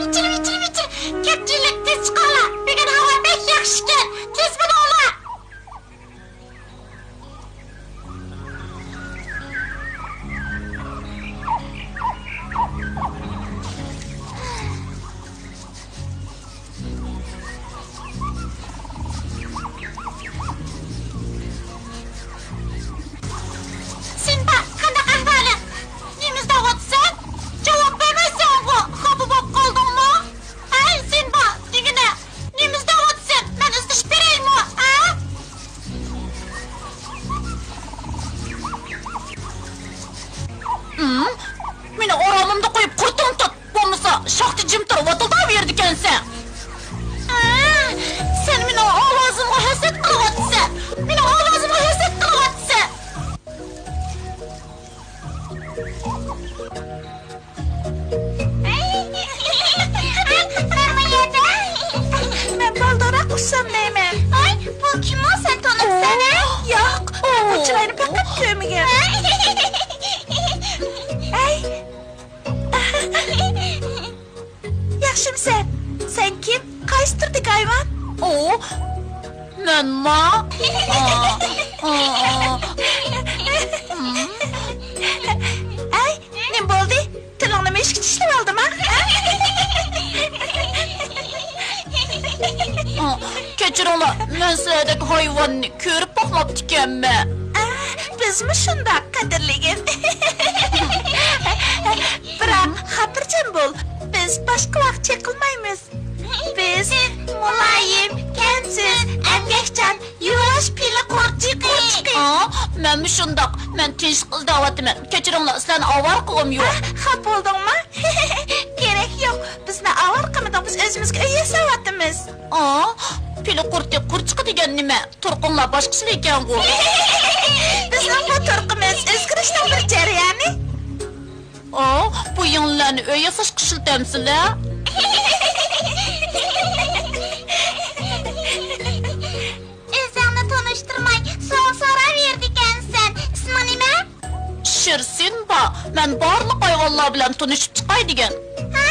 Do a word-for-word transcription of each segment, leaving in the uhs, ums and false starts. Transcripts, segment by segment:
ۋىچىر، ۋىچىر، ۋىچىر! كۆپچىلىك، تېز چىقىڭلار! بۈگۈن ھاۋا بەك ياخشىكەن! تېز بولۇڭلار! سىمبا، قانداق ئەھۋالىڭ؟ نېمە ئىزدەۋاتىسەن؟ جاۋاب بەرمەيسەنغۇ، خاپا بولۇپ قالدىڭمۇ؟ ھەي، سىمبا، دېگىنە، نېمە ئىزدەۋاتىسەن؟ مەن ئىزدىشىپ بېرەيمۇ، ھە؟ ھىم؟ مېنى ئارامىمدا قويۇپ قۇرتۇڭ تۇت، بولمىسا شاختا جىم تۇرۇپ ئاتىلىدا بېرىدىكەنسەن. ھە، سەن مېنىڭ ئاۋازىمغا ھەسەت قىلىۋاتىسەن، مېنىڭ ئاۋازىمغا ھەسەت قىلىۋاتىسەن. مەن بالدۇرراق ئۇچسام دەيمەن. ھاي، بۇ كىمۇ؟ سەن تونۇمسەن، ھە؟ ياق، بۇ چىراينى پەقەت كۆرمىگەن. ھەي. ياخشىمۇسەن؟ سەن كىم؟ قايسى تۈردىكى ھايۋان؟ ئۇ، مەنما؟ ئەي، نېمە بولدى؟ تىلىڭنى مۈشۈك چىشلىۋالدىما؟ كەچۈرۈڭلار، مەن سىلەردەك ھايۋاننى كۆرۈپ باقماپتىكەنمەن. ئە، بىزمۇ شۇنداق، قەدىرلىگىن. بىراق، خاتىرجەم بول، بىز باشقىلارغا چېقىلمايمىز. بىز مۇلايىم، كەمسىز، ئەمگەكچان، يۇۋاش پىلە قۇرچىقى. ئا، مەنمۇ شۇنداق. مەن تىنچلىق ئىزدەۋاتىمەن. كەچۈرۈڭلار، سىلەرنى ئاۋارە قىلغۇم يوق. ئا، خاپا بولدۇڭمۇ؟ كېرەك يوق. بىزنى ئاۋارە قىلمىدىڭ، بىز ئۆزىمىزگە ئۆي ياساۋاتىمىز. ئا، پىلە قۇرتى قۇرچىقى دېگەن نېمە؟ تۇرقۇڭلار باشقىچىلا ئىكەنغۇ. بىزنىڭ بۇ تۇرقىمىز ئۆزگىرىشنىڭ بىر جەريانى. ئا، بۇ يىڭنىلەرنى ئۆي ياساشقا ئىشلىتەمسىلەر؟ ئۆزۈڭنى تونۇشتۇرماي سوئال سوراۋېرىدىكەنسەن. ئىسمىڭ نېمە؟ شىرسىمبا. مەن بارلىق ھايۋانلار بىلەن تونۇشۇپ چىقاي دېگەن. ھە؟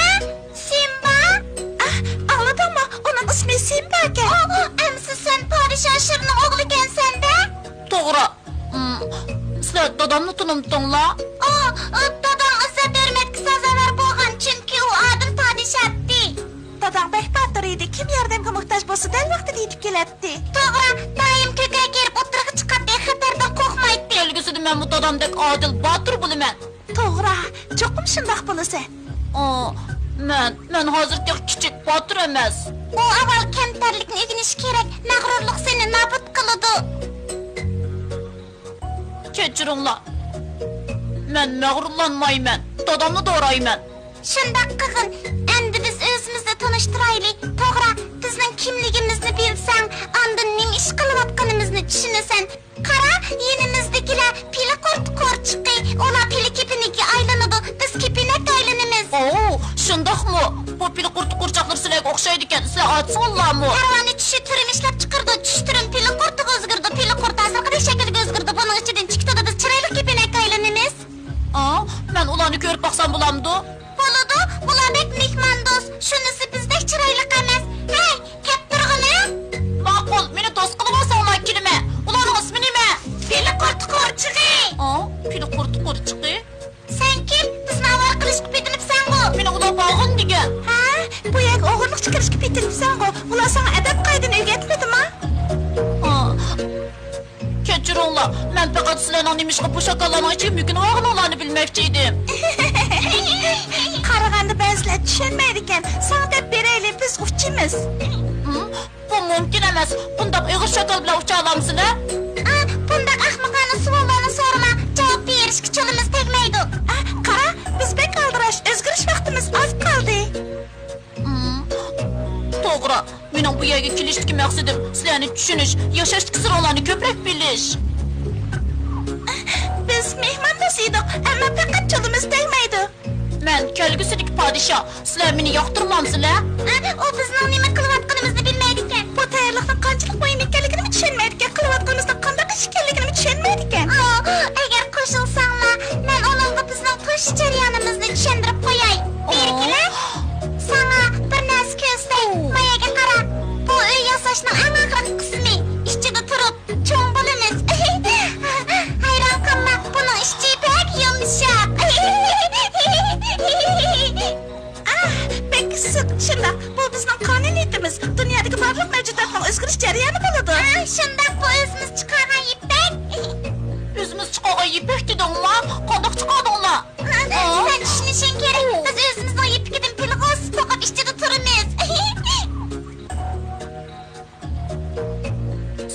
سىمبا؟ ئاھ، ئاڭلىدىڭمۇ؟ ئۇنىڭ ئىسمى سىمباكەن. ئۇ، ئۇ، ئەمىسە سەن پادىشاھ شىرنىڭ ئوغلىكەنسەن-دە؟ توغرا. ئىم، سىلەر دادامنى تونۇمتۇڭلار؟ ئۇ، ئۇ، داداڭ ئىززەت-ھۆرمەتكە سازاۋەر بولغان، چۈنكى ئۇ ئادىل پادىشاتتى. داداڭ بەك باتۇر ئىدى، كىم ياردەمگە موھتاج بولسا دەل ۋاقتىدا يېتىپ كېلەتتى. توغرا، دائىم كۆكرەك كېرىپ ئوتتۇرىغا چىقاتتى، خەتەردىن قورقمايتتى. كەلگۈسىدە مەنمۇ دادامدەك ئادىل باتۇر بولىمەن. توغرا، چوقۇم شۇنداق بولىسەن. ئا، مەن، مەن ھازىر تېخى كىچىك، باتۇر ئەمەس. ئۇ ئاۋۋال كەمتەرلىكنى ئۆگىنىشى كېرەك، مەغرۇرلۇق سېنى نابۇت قىلىدۇ. كەچۈرۈڭلار، مەن مەغرۇرلانمايمەن، دادامنى دورايمەن. شۇنداق قىلغىن، ئەمدى بىز ئۆزىمىزنى تونۇش بۇ پىلە قۇرتى قورچاقلىرى سىلەرگە ئوخشايدىكەن، سىلەر ئاتسىڭىزلارمۇ؟ پەرۋانە چۈشى تۈرمە ئىشلەپ چىقىرىدۇ، چۈش تۈرمە پىلە قۇرتىغا ئۆزگىرىدۇ، پىلە قۇرت ھازىرقىدەك شەكىلگە ئۆزگىرىدۇ، بۇنىڭ ئىچىدىن چىقىپ تۇرىدۇ، بىز چىرايلىق كېپىنەككە ئايلىنىمىز. ئا، مەن ئۇلارنى كۆرۈپ باقسام بولامدۇ؟ بولىدۇ، ئۇلار بەك مېھماندوست، شۇنىسى بىزدەك چىرايلىق ئەمەس. ھەي، كەپ تۇرغىنە! ماقۇل، مېنى دوست قىلىۋالساڭلار كېلىمەن. ئۇلارنىڭ ئىسمى نېمە؟ پىلە قۇرتى قورچىقى. ئا، پىلە قۇرتى قورچىقى. سەن كىم؟ بىزنى ئاۋارە قىلىشقا پېتىنىپسەنغۇ؟ مېنى ئۇلار باغىن دېگەن. ھە؟ بۇ يەرگە ئوغرىلىقچە كىرىشكە پېتىنىپسەنغۇ؟ ئۇلار ساڭا ئەدەپ-قائىدىنى ئۆگەتمىدىما؟ ئا، كەچۈرۈڭلار، مەن پەقەت سىلەرنىڭ نېمىشقا بۇ شاكاللارنىڭ ئىچىگە مۆكۈنۈۋالغىنىڭلارنى بىلمەكچى ئىدىم. قارىغاندا بەزىلەر چۈشەنمەيدىكەن، ساڭا دەپ بېرەيلى، بىز ئۇچىمىز. ھىم؟ بۇ مۇمكىن ئەمەس. بۇنداق ئېغىر شاكال بىلەن ئۇچالامسىلەر؟ ئا، بۇنداق ئەخمىقانە سوئاللارنى سورىما، جاۋاب بېرىشكە چولىمىز تەگمەيدۇ. ئا، قارا، بىز بەك ئالدىراش، ئۆزگىرىش ۋاقتىمىز ئاز قالدى. ھىم، توغرا. مېنىڭ بۇ يەرگە كېلىشتىكى مەقسىتىم سىلەرنى چۈشىنىش، ياشاشتىكى سىرىڭلارنى كۆپرەك بىلىش. بىز مېھماندوست ئىدۇق، ئەمما پەقەت چولىمىز تەگمەيدۇ. مەن كەلگۈسىدىكى پادىشاھ، سىلەر مېنى ياقتۇرمامسىلەر؟ ئە، ئۇ بىزنىڭ نېمە قىلىۋاتقىنىمىزنى بىلمەيدىكەن. بۇ تەييارلىقنىڭ قانچىلىك مۇھىم ئىكەنلىكىنىمۇ چۈشەنمەيدىكەن، قىلىۋاتقىنىمىزنىڭ قانداق ئىش ئىكەنلىكىنىمۇ چۈشەنمەيدىكەن. ئا، ئەگەر قوشۇلساڭلار، مەن ئۇنىڭغا بىزنىڭ توشۇش جەريانىمىزنى چۈشەندۈرۈپ قوياي. بېرىكىلە. ساڭا بىر نەرسە كۆرسىتەي. ما يەرگە قارا. بۇ ئۆي ياساشنىڭ ئەڭ ئاخىرقى قىسمى. ئىچىدە تۇرۇپ چوڭ بولىمىز. ھەيران قالما، بۇنىڭ ئىچى بەك يۇمشاق. ئاھ، بەك ئىسسىق. شۇنداق، بۇ بىزنىڭ قانۇنىيىتىمىز. دۇنيادىكى بارلىق مەۋجۇداتنىڭ ئۆزگىرىش جەريانى بولىدۇ. ئاھ، شۇنداق، بۇ ئۆزىمىز چىقارغان يىپەك. ئۆزىمىز چىقارغان يىپەك دېدىڭما؟ قانداق چىقاردىڭلار؟ سەن چۈشىنىشىڭ كېرەك، بىز ئۆزىمىزنىڭ يىپىكىدىن پىلغا ئۇسسۇل توقۇپ ئىچىدە تۇرىمىز.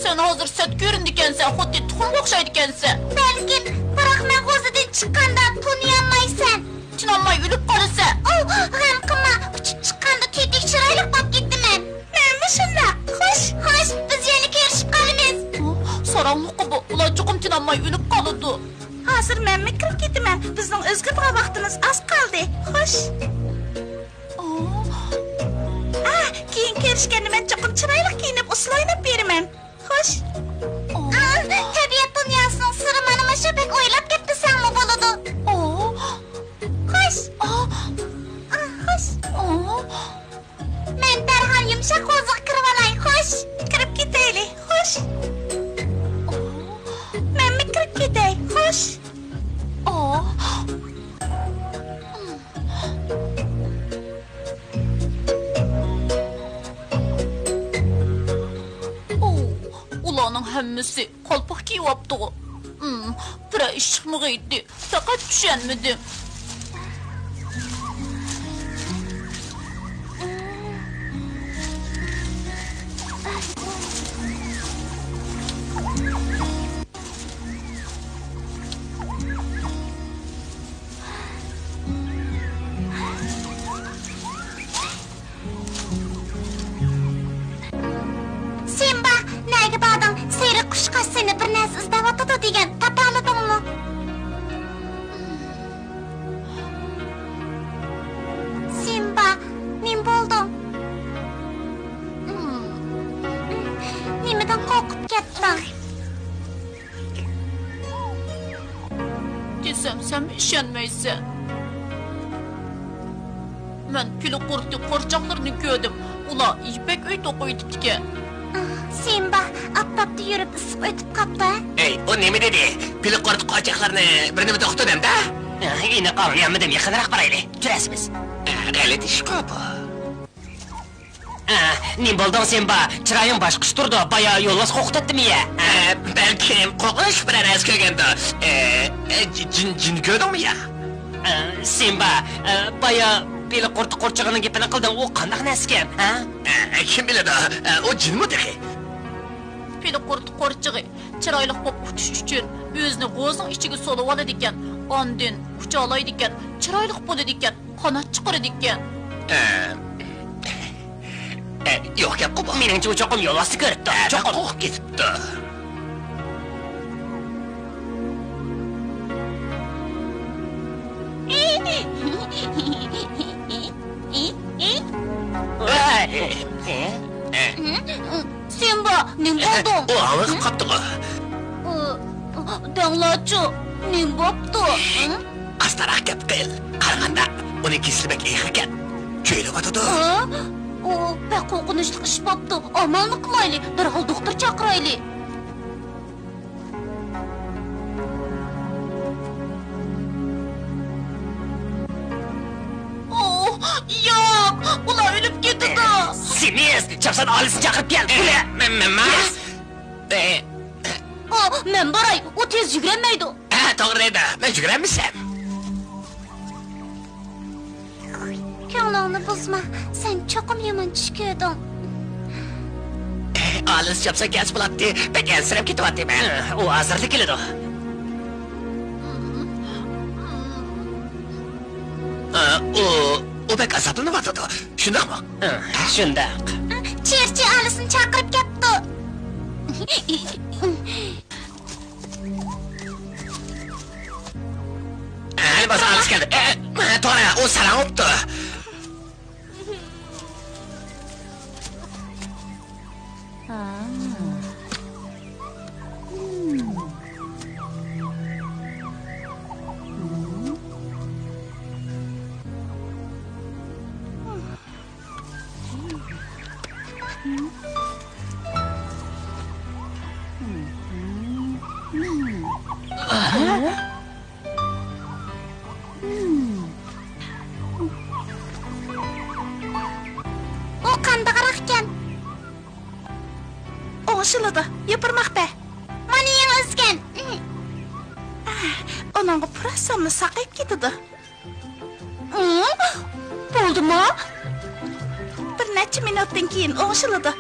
سەن ھازىر سەت كۆرۈنىدىكەنسەن، خۇددى تۇخۇمغا ئوخشايدىكەنسەن. بەلكىم، بىراق مەن غوزىدىن چىققاندا تونۇيالمايسەن. تىنالماي ئۆلۈپ قالىسەن. ئوۋ، غەم قىلما، ئۇچۇپ چىققاندا تېتىك چىرايلىق بولۇپ كېتىمەن. مەنمۇ شۇنداق. خوش. خوش، بىز يەنە كۆرۈشۈپ قالىمىز. ساراڭلىققۇ بۇ، ئۇلار چوقۇم تىنالماي ئۆلۈپ قالىدۇ. ھازىر مەنمۇ كىرىپ كېتىمەن، بىزنىڭ ئۆزگىرىدىغان ۋاقتىمىز ئاز قالدى. خوش. ئا، كېيىن كۆرۈشكەندە مەن چوقۇم چىرايلىق كىيىنىپ، ئۇسسۇل ئويناپ بېرىمەن. خوش. ئا، تەبىئەت دۇنياسىنىڭ سىرى مانا مۇشۇ، بەك ئويلاپ كەتمىسەڭمۇ بولىدۇ. خوش. ئا، خوش. مەن دەرھال يۇمشاق غوزىغا كىرىۋالاي، خوش. كىرىپ كېتەيلى، خوش. مەنمۇ كىرىپ كېتەي، خوش. ئۇلارنىڭ ھەممىسى قالپاق كىيىۋاپتىغۇ؟ ئىم، بىرەر ئىش چىقمىغىيتتى، پەقەت چۈشەنمىدىم. سىمبا، نەگە باردىڭ؟ سېرىق قۇشقاچ سېنى بىر نەرسە ئىزدەۋاتىدۇ دېگەن، تاپالىدىڭمۇ؟ سىمبا، نېمە بولدۇڭ؟ نېمىدىن قورقۇپ كەتتىڭ؟ دېسەم، سەنمۇ ئىشەنمەيسەن. مەن پىلە قۇرتى قورچاقلىرىنى كۆردۈم. ئۇلار يىپەك ئۆي توقۇۋېتىپتىكەن. سىمبا، ئاپتاپتا يۈرۈپ ئىسسىق ئۆتۈپ قاپتۇ. ئەي، ئۇ نېمە دېدى؟ پىلە قۇرتى قورچاقلىرىنى بىر نېمە توقۇتىدۇ دەمدە؟ ئېنىق ئاڭلىيالمىدىم، يېقىنراق بارايلى. تۇرارسىز. غەلىتە ئىشقۇ بۇ. ئە، نېمە بولدۇڭ، سىمبا؟ چىرايىڭ باشقىچە تۇرىدۇ، بايا يولۋاس قورقۇتاتتىمۇ يا؟ ئە، بەلكىم قورقۇنچلۇق بىرەر نەرسە كۆرگەندۇ. ئە، ئە، ج-، جىن، جىن كۆردۈڭمۇ يا؟ ئە، سىمبا، ئە، بايا پىلە قۇرتى قورچىقىنىڭ گېپىنى قىلدىڭ، ئۇ قانداق نەرسىكەن، ھە؟ ئە، كىم بىلىدۇ، ئە، ئۇ جىنمۇ تېخى؟ پىلە قۇرتى قورچىقى چىرايلىق بولۇپ ئۇچۇش ئۈچۈن ئۆزىنى غوزىنىڭ ئىچىگە سولىۋالىدىكەن، ئاندىن ئۇچالايدىكەن، چىرايلىق بولىدىكەن. قانات چىقىرىدىكەن. ئە، ئە، يوق گەپقۇ بۇ. مېنىڭچە ئۇ چوقۇم يولۋاسنى كۆرۈپتۇ. ئە، چوقۇم قورقۇپ كېتىپتۇ. سىمبا، نېمە بولدۇڭ؟ ئۇ ئاۋۇرۇپ قاپتىغۇ. دەڭلارچۇ، نېمە بوپتۇ؟ ئاستاراق گەپ قىل. قارىغاندا، ئۇنىڭ كېسىلى بەك ئېغىركەن. جۆيلۈۋاتىدۇ. ئۇ بەك قورقۇنچلۇق ئىش بوپتۇ. ئامالنى قىلايلى، دەرھال دوختۇر چاقىرايلى. ئوھ، ياق، ئۇلار ئۆلۈپ كېتىدۇ. سېمىز، چاپسان ئائىلىسىنى چاقىرىپ كەل. مەن، مەن، مەن. ئو، مەن باراي، ئۇ تېز يۈگۈرەلمەيدۇ. ھە، توغرا دەيدۇ، مەن يۈگۈرەلمىسەم. كۆڭلۈڭنى بۇزما، سەن چوقۇم يامان چۈش كۆردۈڭ. ئائىلىسى چاپسان كەلسە بولاتتى، بەك ئەنسىرەپ كېتىۋاتىمەن. ئۇ ھازىرلا كېلىدۇ. ئۇ، ئۇ بەك ئازابلىنىۋاتىدۇ، شۇنداقمۇ؟ شۇنداق. چىرچى ئائىلىسىنى چاقىرىپ كەپتۇ. ئەي، بازار ئالىسى كەلدى. ئە، توغرا، ئۇ ساراڭ بوپتۇ. ئۇ قانداقراق ئىكەن؟ ئوڭشىلىدۇ، يوپۇرماق بەر. مانا يېڭى ئۆسكەن. ئۇنىڭغا پۇراساملا ساقىيىپ كېتىدۇ. ئۇ، بولدىمۇ؟ بىر نەچچە مىنۇتتىن كېيىن ئوڭشىلىدۇ.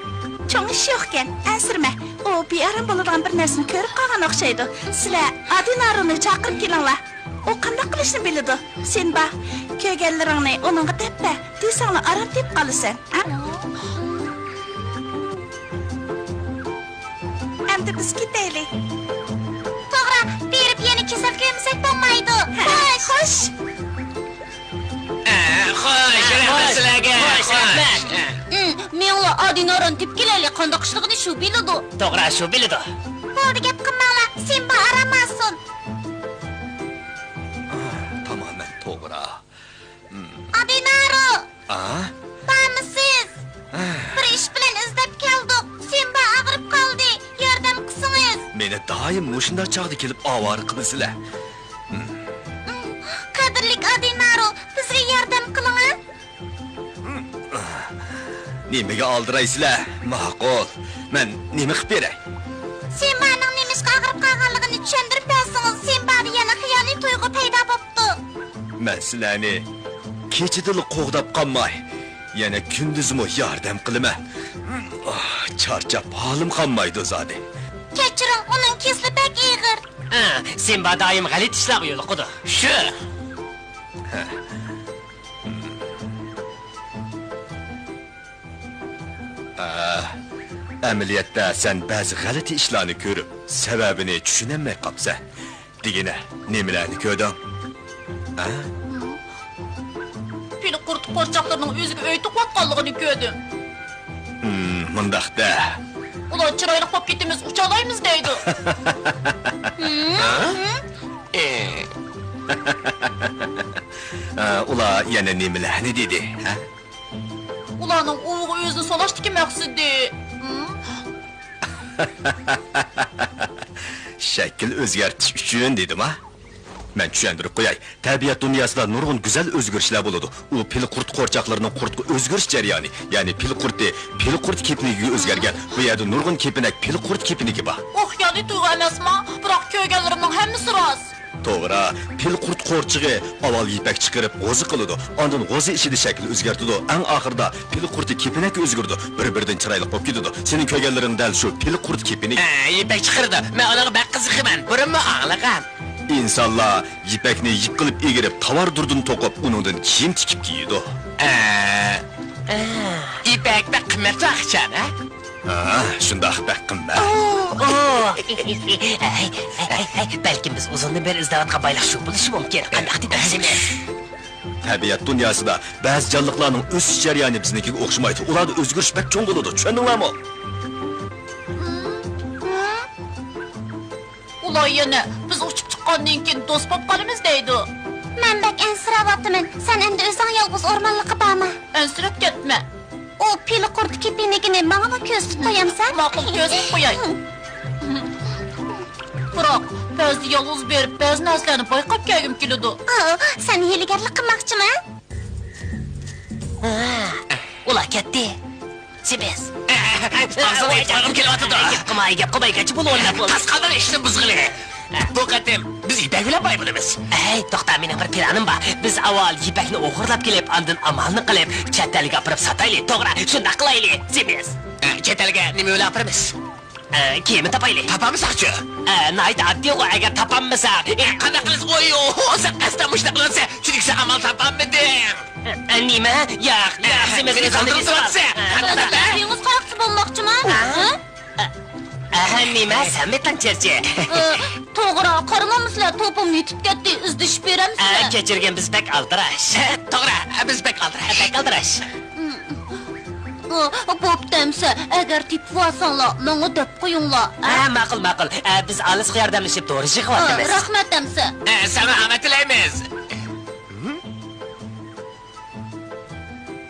چوڭ ئىش يوقكەن، ئەنسىرىمە. ئۇ بىئارام بولىدىغان بىر نەرسىنى كۆرۈپ قالغان ئوخشايدۇ. سىلەر ئادىنارونى چاقىرىپ كېلىڭلار. ئۇ قانداق قىلىشنى بىلىدۇ. سىمبا، كۆرگەنلىرىڭنى ئۇنىڭغا دەپ بەر. دېسەڭلا ئارام تېپىپ قالىسەن. ئەمدى بىز كېتەيلى. توغرا، بېرىپ يەنە كېسەل كۆرمىسەك بولمايدۇ. ھە، خوش. خوش. خوش، رەھمەت سىلەرگە. خوش، رەھمەت. مېڭىڭلار، ئادىنارونى تېپىپ كېلەيلى، قانداق ئىشلىقىنى شۇ بىلىدۇ. توغرا، شۇ بىلىدۇ. بولدى، گەپ قىلماڭلار، سىمبا ئارام ئالسۇن. تامامەن توغرا. ئادىنارو! ئا؟ بارمۇسىز؟ بىر ئىش بىلەن ئىزدەپ كەلدۇق. سىمبا ئاغرىپ قالدى. ياردەم قىلسىڭىز. مېنى دائىم مۇشۇنداق چاغدا كېلىپ ئاۋارە قىلىسىلەر. قەدىرلىك ئادىنارو، بىزگە ياردەم قىلىڭا. نېمىگە ئالدىرايسىلەر؟ ماقۇل. مەن نېمە قىلىپ بېرەي؟ سىمبانىڭ نېمىشقا ئاغرىپ قالغانلىقىنى چۈشەندۈرۈپ بەرسىڭىز، سىمبادا يەنە خىيالىي تۇيغۇ پەيدا بوپتۇ. مەن سىلەرنى كېچىدىلا قوغداپ قالماي، يەنە كۈندۈزمۇ ياردەم قىلىمەن. ئاھ، چارچاپ ھالىم قالمايدۇ زادى. كەچۈرۈڭ، ئۇنىڭ كېسىلى بەك ئېغىر. ھە، سىمبا دائىم غەلىتە ئىشلارغا يولۇقىدۇ. شۇ. ئە، ئەمەلىيەتتە سەن بەزى غەلىتە ئىشلارنى كۆرۈپ، سەۋەبىنى چۈشىنەلمەي قاپسەن. دېگىنە، نېمىلەرنى كۆردۈڭ؟ ھە؟ پىل قۇرت قورچاقلىرىنىڭ ئۆزىگە ئۆي تىقىۋاتقانلىقىنى كۆردۈم. ھىم، مۇنداق دە. ئۇلار چىرايلىق بولۇپ كېتىمىز، ئۇچالايمىز دەيدۇ. ھە؟ ئۇلار يەنە نېمىلەرنى دېدى، ھە؟ ئۇلارنىڭ ئۇۋىغا ئۆزىنى سولاشتىكى مەقسىتى. شەكىل ئۆزگەرتىش ئۈچۈن دېدىما؟ مەن چۈشەندۈرۈپ قوياي. تەبىئەت دۇنياسىدا نۇرغۇن گۈزەل ئۆزگىرىشلەر بولىدۇ. ئۇ پىل قۇرت قورچاقلىرىنىڭ قۇرتقا ئۆزگىرىش جەريانى، يەنى پىل قۇرتى پىل قۇرت كېپىنىگە ئۆزگەرگەن. بۇ يەردە نۇرغۇن كېپىنەك پىل قۇرت كېپىنىكى بار. ئوھ، يەنى تۇيغۇ ئەمەسما؟ بىراق كۆرگەنلىرىمنىڭ ھەممىسى راست. توغرا، پىل قۇرت قورچىقى ئاۋۋال يىپەك چىقىرىپ غوزا قىلىدۇ، ئاندىن غوزا ئىچىدە شەكىل ئۆزگەرتىدۇ، ئەڭ ئاخىرىدا پىل قۇرتى كېپىنەككە ئۆزگىرىدۇ، بىر-بىرىدىن چىرايلىق بولۇپ كېتىدۇ. سېنىڭ كۆرگەنلىرىڭ دەل شۇ پىل قۇرت كېپىنىكى. ھە، يىپەك چىقىرىدۇ. مەن ئۇنىڭغا بەك قىزىقىمەن، بۇرۇنمۇ ئاڭلىغان. ئىنسانلار يىپەكنى يىپ قىلىپ ئېگىرىپ، تاۋار دۇردىن توقۇپ، ئۇنىڭدىن كىيىم تىكىپ كىيىدۇ. ئە، ئە، يىپەك بەك قىممەتلىك ئىكەن، ھە؟ ھە، شۇنداق، بەك قىممەت. ئو، ئو. ھەي، ھەي، ھەي، ھەي، بەلكىم بىز ئۇزۇندىن بېرى ئىزدەۋاتقان بايلىق شۇ بولۇشى مۇمكىن. قانداق دېدى سېمىز؟ تەبىئەت دۇنياسىدا بەزى جانلىقلارنىڭ ئۆسۈش جەريانى بىزنىڭكىگە ئوخشىمايدۇ. ئۇلاردا ئۆزگىرىش بەك چوڭ بولىدۇ. چۈشەندىڭلارمۇ؟ ئۇلار يەنە بىز ئۇچۇپ چىققاندىن كېيىن دوست بولۇپ قالىمىز دەيدۇ. مەن بەك ئەنسىرەۋاتىمەن. سەن ئەمدى ئۆزۈڭ يالغۇز ئورمانلىققا بارما. ئەنسىرەپ كەتمە. ئۇ پىلە قۇرت كېپىنىگىنى ماڭىمۇ كۆرسىتىپ قويامسەن؟ ماقۇل، كۆرسىتىپ قوياي. بىراق، بەزىدە يالغۇز بېرىپ، بەزى نەرسىلەرنى بايقاپ كەلگۈم كېلىدۇ. ئا، سەن ھىيلىگەرلىك قىلماقچىمۇ؟ ھە؟ ئۇلار كەتتى. سىمىز. ئاغزىنى ئېچىپ قالغۇم كېلىۋاتىدۇ. گەپ قىلماي، گەپ قىلماي، گەچ بولۇۋالما. قاس قالدىڭ ئىشنى بۇزغىلى. بۇ قېتىم بىز يىپەك بىلەن باي بولىمىز. ھەي، توختا، مېنىڭ بىر پىلانىم بار. بىز ئاۋۋال يىپەكنى ئوغرىلاپ كېلىپ، ئاندىن ئامالنى قىلىپ، چەت ئەلگە ئاپىرىپ ساتايلى. توغرا، شۇنداق قىلايلى، سىمىز. ئە، چەت ئەلگە نېمە بىلەن ئاپىرىمىز؟ ئە، كېمە تاپايلى. تاپالمىساقچۇ؟ ئە، ناھايىتى ئاددىيغۇ، ئەگەر تاپالمىساق. ئە، قانداق قىلىسىز؟ ئوي، ئو، سەن قەستەن مۇشۇنداق قىلىۋاتىسەن، چۈنكى سەن ئامال تاپالمىدىڭ. ئە، ئە، نېمە؟ ياق، ياق، سىمىز، مېنى قانداق قىلىۋاتىسەن؟ قانداق؟ دېڭىز قاراقچىسى بولماقچىمۇ؟ ھە؟ ئەھە، نېمە؟ سەنمۇ تانچەرچى؟ ئى، توغرا، قارىمامسىلەر، توپۇم يېتىپ كەتتى، ئىزدىشىپ بېرەمسىلەر؟ ئە، كەچۈرگىن، بىز بەك ئالدىراش. توغرا، بىز بەك ئالدىراش. بەك ئالدىراش. ئى، بوپتۇ ئەمسە، ئەگەر تېپىۋالساڭلار، ماڭا دەپ قويۇڭلار. ئە، ماقۇل، ماقۇل. ئە، بىز ئالىسقا ياردەملىشىپ دورا يىغىۋاتىمىز. ئى، رەھمەت ئەمسە. ئە، ساڭا ئامەت تىلەيمىز.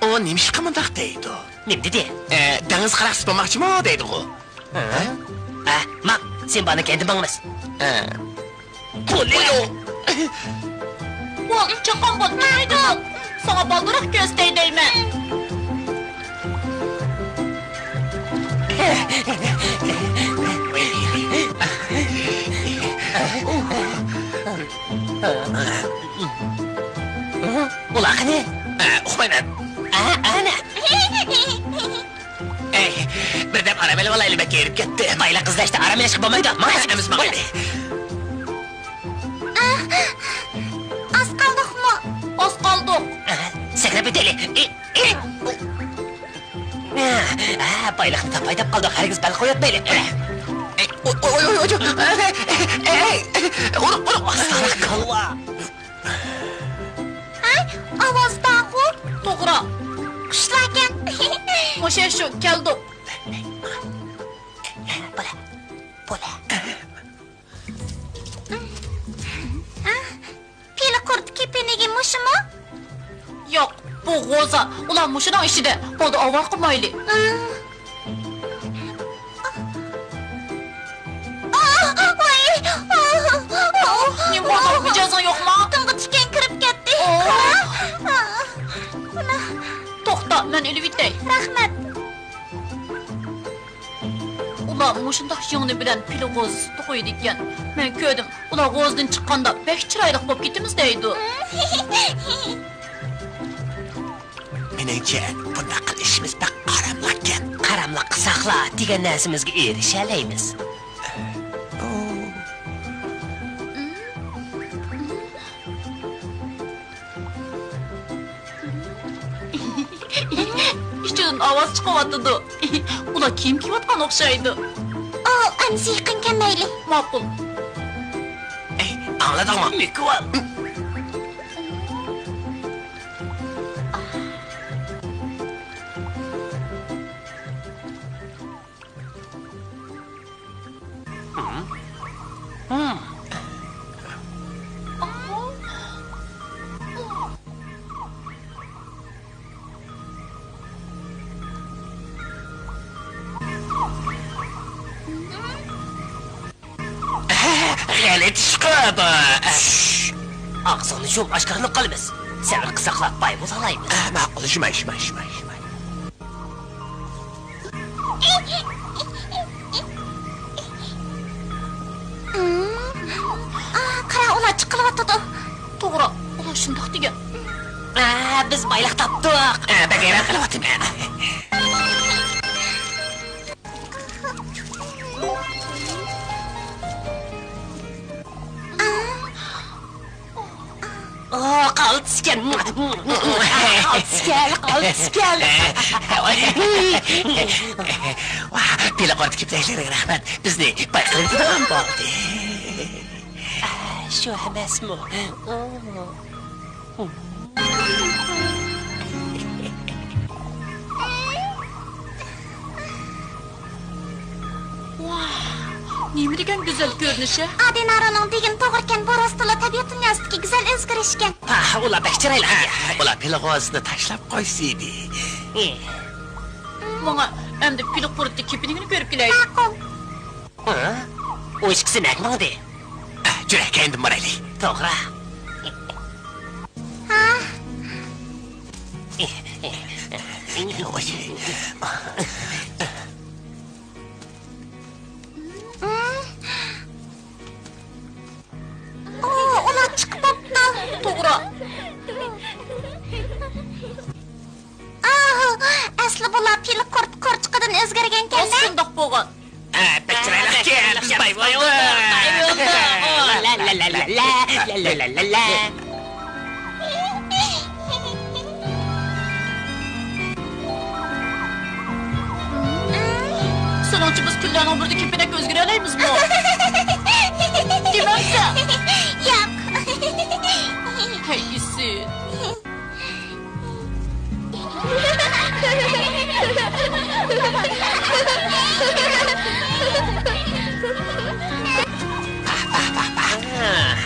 ئۇ نېمىشقا مۇنداق دەيدۇ؟ نېمە دېدى؟ ئە، دېڭىز قاراقچىسى بولماقچىمۇ دەيدىغۇ؟ ھە؟ ئە، ماڭ، سىمبانىڭ كەينىدىن ماڭىمىز. ئە. قولى. ۋاڭ، چاققان بول، تۇرمايدۇ. ساڭا بالدۇرراق كۆرسىتەي دەيمەن. ئۇلار قېنى؟ ئە، ئۇقمايمەن. ئە، ئەنە. ئەي، بىردەم ئارام ئېلىۋالايلى، بەك ھېرىپ كەتتىم. بايلىق ئىزدەشتە ئارام ئېلىشقا بولمايدۇ. ماڭ، ھەممىمىز ماڭايلى. ئاھ، ئاز قالدۇقمۇ؟ ئاز قالدۇق. ئاھ، سەكرەپ ئۆتەيلى. ئى، ئى. ئاھ، بايلىقنى تاپاي دەپ قالدۇق. ھەرگىز بەل قويۇۋەتمەيلى. ئەي، ئوي، ئوي، ئوي، ئوي، ئوي. ئەي، ئەي، ئەي، ئۇرۇق، ئۇرۇق. ئاستانا كالۋا. ھەي، ئاۋازداغۇ. توغرا. قۇشلاركەن. مۇشۇ شۇ، كەلدۇق. بولە، بولە. پىلە قۇرت كېپىنىگى مۇشۇمۇ؟ ياق، بۇ غوزا. ئۇلار مۇشۇنىڭ ئىچىدە. بولدى، ئاۋارە قىلمايلى. ئاھ، ۋاي! ئاھ، ئاھ، ئاھ. نېمە بولدى؟ مىجەزىڭ يوقمۇ؟ تۇڭغا تىكەن كىرىپ كەتتى. ئاھ. ئاھ، ئاھ. توختا، مەن ئېلىۋېتەي. رەھمەت. ئۇلار مۇشۇنداق يىڭنە بىلەن پىلە غوزىسى توقۇيدىكەن. مەن كۆردۈم، ئۇلار غوزىدىن چىققاندا بەك چىرايلىق بولۇپ كېتىمىز دەيدۇ. مېنىڭچە، بۇنداق قىلىشىمىز بەك ئاراملىقكەن. قاراملىق قىلساقلا، دېگەن نەرسىمىزگە ئېرىشەلەيمىز. ئىچىدىن ئاۋاز چىقىۋاتىدۇ. ئۇلار كىيىم كىيىۋاتقان ئوخشايدۇ. ئۇ ئەمسە يېقىن كەلمەيلى. ماقۇل. ئەي، ئاڭلىدىڭمۇ؟ مىكۋال. غەلىتە ئىشقىپ. ئاغزىڭنى يۇم، ئاشكارىلىنىپ قالىمىز. سەۋر قىلساقلا باي بولالايمىز. ماقۇل، شۇماي، شۇماي، شۇماي، شۇماي. ئا، قارا، ئۇلار چىقىۋاتىدۇ. توغرا، ئۇلار شۇنداق دېگەن. ئا، بىز بايلىق تاپتۇق. ئا، بەك ھەيران قېلىۋاتىمەن. ئا، قالتىسكەن. قالتىسكەن، قالتىسكەن. ۋاھ، پىلە قۇرت كېپىنەكلىرىگە رەھمەت. بىزنى باي قىلىۋېتىدىغان بولدى. شۇ ئەمەسمۇ؟ ۋاھ، نېمە دېگەن گۈزەل كۆرۈنۈش ھە! ئادىنارونىڭ دېگىنى توغرىكەن، بۇ راستتىنلا تەبىئەت دۇنياسىدىكى گۈزەل ئۆزگىرىشكەن. پاھ، ئۇلار بەك چىرايلىق. ھە، ئۇلار پىلغوزىنى تاشلاپ قويسىدى. ماڭا ئەمدى پىلە قۇرتى كېپىنىگىنى كۆرۈپ كېلەيلى. ماقۇل. ھە؟ ئۇ ئىككىسى نەگە ماڭدى؟ ئە، جۈرە، كەينىدىن بارايلى. توغرا. ھا. ئۇ، ئۇلار چىقىپ بوپتۇ. توغرا. ئاھ، ئەسلى بۇلار پىلە قۇرت قورچىقىدىن ئۆزگەرگەنكەن-دە. شۇنداق بولغان. ھە، بەك چىرايلىقكەن، بىز باي بولدۇق. باي بولدۇق. لا، لا، لا، لا. سېنىڭچە بىز كۈنلەرنىڭ بىرىدە كېپىنەككە ئۆزگىرەلەيمىزمۇ؟ دېمەمسەن؟ ياق. ھەي، ئىسىت.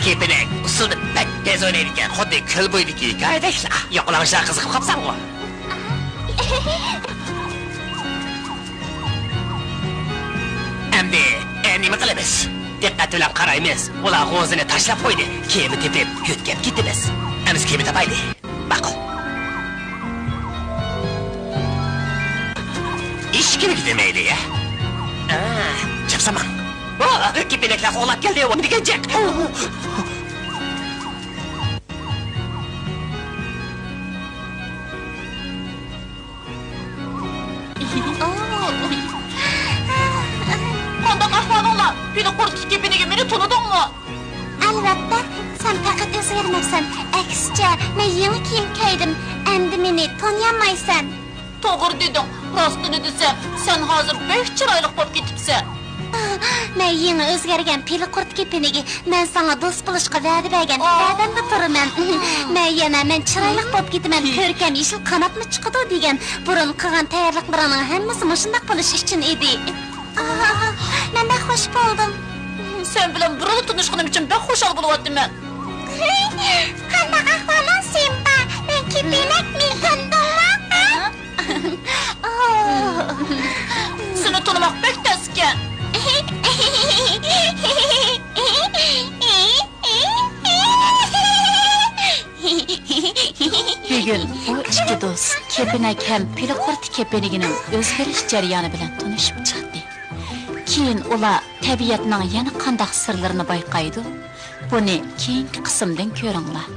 كېپىنەك ئۇسسۇلدا بەك تېز ئوينايدىكەن، خۇددى كۆل بويىدىكى ھېكايىدەكلا. ياقىلاڭشا قىزىقىپ قاپسەنغۇ؟ ئەمدى، ئە، نېمە قىلىمىز؟ دىققەت بىلەن قارايمىز. ئۇلار غوزىنى تاشلاپ قويدى. كېمە تېپىپ، يۆتكەپ كېتىمىز. ئەمىسە كېمە تاپايلى. ماقۇل. ئىشىكىنى كېتىرمەيلى، يا. ئا، چاپسان ماڭ. ئو، كېپىنەكلەر قوغلاپ كەلدى، نېمە دېگەن جىق. قانداق ئەھۋالىڭلار؟ پىلە قۇرتلۇق كېپىنىگە مېنى تونۇدۇڭمۇ؟ ئەلۋەتتە، سەن پەقەت ئۆزگەرمەپسەن. ئەكسىچە، مەن يېڭى كىيىم كىيدىم. ئەمدى مېنى تونۇيالمايسەن. توغرا دېدىڭ. راستىنى دېسەم، سەن ھازىر بەك چىرايلىق بولۇپ كېتىپسەن. مەن يېڭى ئۆزگەرگەن پىلە قۇرت كېپىنىگى. مەن ساڭا دوست بولۇشقا ۋەدە بەرگەن. ئاھ. ۋەدەمدە تۇرىمەن. مەن يەنە مەن چىرايلىق بولۇپ كېتىمەن، كۆركەم يېشىل قاناتمۇ چىقىدۇ دېگەن. بۇرۇن قىلغان تەييارلىقلىرىڭنىڭ ھەممىسى مۇشۇنداق بولۇش ئۈچۈن ئىدى. ئاھ، مەن بەك خۇش بولدۇم. سەن بىلەن بۇرۇنلا تونۇشقىنىم ئۈچۈن بەك خۇشال بولۇۋاتىمەن. قانداق ئەھۋالىڭ، سىمبا؟ مەن كېپىنەكمۇ، تونۇدۇڭمۇ؟ ھە؟ سېنى تونۇماق بەك تەسكەن. بۈگۈن بۇ ئىككى دوست كېپىنەك ھەم پىلە قۇرت كېپىنىگىنىڭ ئۆزگىرىش جەريانى بىلەن تونۇشۇپ چىقتى. كېيىن ئۇلار تەبىئەتنىڭ يەنە قانداق سىرلىرىنى بايقايدۇ؟ بۇنى كېيىنكى قىسىمدىن كۆرۈڭلار.